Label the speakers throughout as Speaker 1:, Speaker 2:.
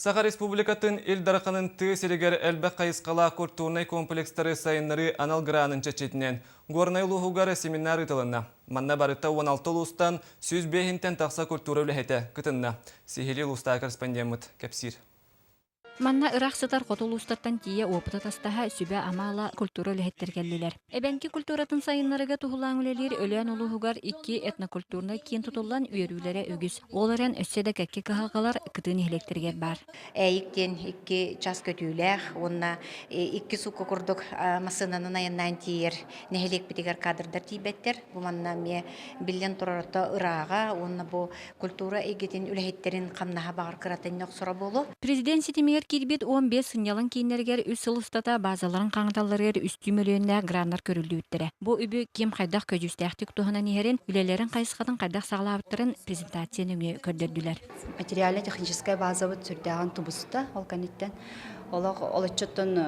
Speaker 1: Саха Республикатын Ил Дарханын тыа сиригэр элбэх хайысхалаах культурнай комплекстары сайыннарыы анал гранын чэрчитинэн Горнай улууһугар семинар ыытылынна. Манна барыта 16 улуустан 105-тэн тахса культура үлэһитэ кытынна. Сиһилии улуустааҕы корреспондеммыт кэпсиир.
Speaker 2: Манна ыраах сытар хоту улуустартан тиийэ уопут атастаһа, сүбэ-ама ыла культура үлэһиттэр кэллилэр. Эбэҥки культуратын сайыннарыыга туһулаан үлэлиир Өлөөн улууһугар икки этнокультурнай киин тутуллан үөрүүлэрэ үгүс. Ол эрэн өссө да кэккэ кыһалҕалар кытыы нэһилиэктэригэр баар.
Speaker 3: Ээйик диэн икки час көтүүлээх уонна икки суукка курдук массыынанан айаннаан тиийэр нэһилиэкпитигэр кадрдар тиийбэттэр. Бу манна эмиэ биллэн турар ото ырааҕа уонна бу культура эйгэтин үлэһиттэрин хамнаһа баҕар кыратын охсоро буолуо.
Speaker 2: Президент ситимигэр киирбит 15 сынньалаҥ кииннэригэр үс сыл устата базаларын хаҥаталларыгар үстүү мөлүйүөннээх граннар көрүллүбүттэрэ. Бу үбү ким хайдах көдьүүстээхтик туһанан иһэрин, үлэлэрин хайысхатын хайдах саҕалаабыттарын презентация нөҥүө көрдөрдүлэр.
Speaker 4: Материально-техническай базабыт сүрдээҕин тубуста. Ол кэнниттэн олох олоччоттон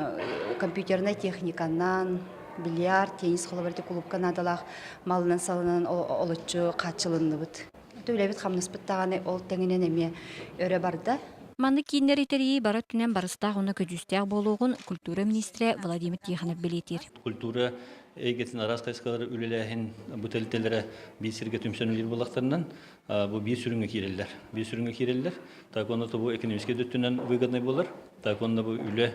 Speaker 4: компьютернай техниканан, бильярд, теннис холобур клубка наадалаах малынан-салынан олоччу хааччылынныбыт. Үлэбит хамнаспыт даҕаны ол тэҥинэн эмиэ өрө барда.
Speaker 2: Маннык кииннэри тэрийии бары өттүнэн барыстаах уонна көдьүүстээх буолуоҕун культура миниистирэ Владимир Тихонов бэлиэтиир.
Speaker 5: Культура эйгэтин араас хайысхалары үлэлээһин бу тэрилтэлэрэ биир сиргэ түмсэн үлэлиир буоллахтарынан бу биир сүрүҥҥэ киирэллэр. Биир сүрүҥҥэ киирэллэр. Так онно бу экономическай өттүнэн выгодный буолар. Так онно бу үлэ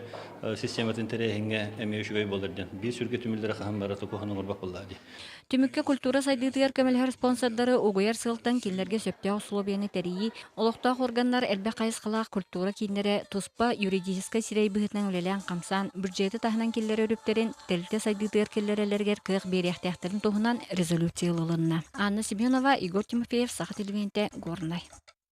Speaker 5: систематын тэрээһиҥҥэ эмиэ үчүгэй буолар диэн. Биир сүргэ түмүллэрэ хаһан бара токуһан оҥорбот буоллаа дии.
Speaker 2: Түмүккэ культура сайдыытыгар көмөлөһөр спонсордары угуйар сыалтан кинилэргэ сөптөөх усулуобуйаны тэрийии, олохтоох органнар элбэх хайысхалаах культура кииннэрэ туспа юридическай сирэй быһыытынан үлэлээн-хамсаан, бюджеты таһынан киллэрэр үптэрин тэрилтэ сайдыытыгар киллэрэллэригэр кыах биэриэхтээхтэрин туһунан резолюция ылылынна. Анна Семенова, Егор Тимофеев, Саха телевидениетэ, Горнай.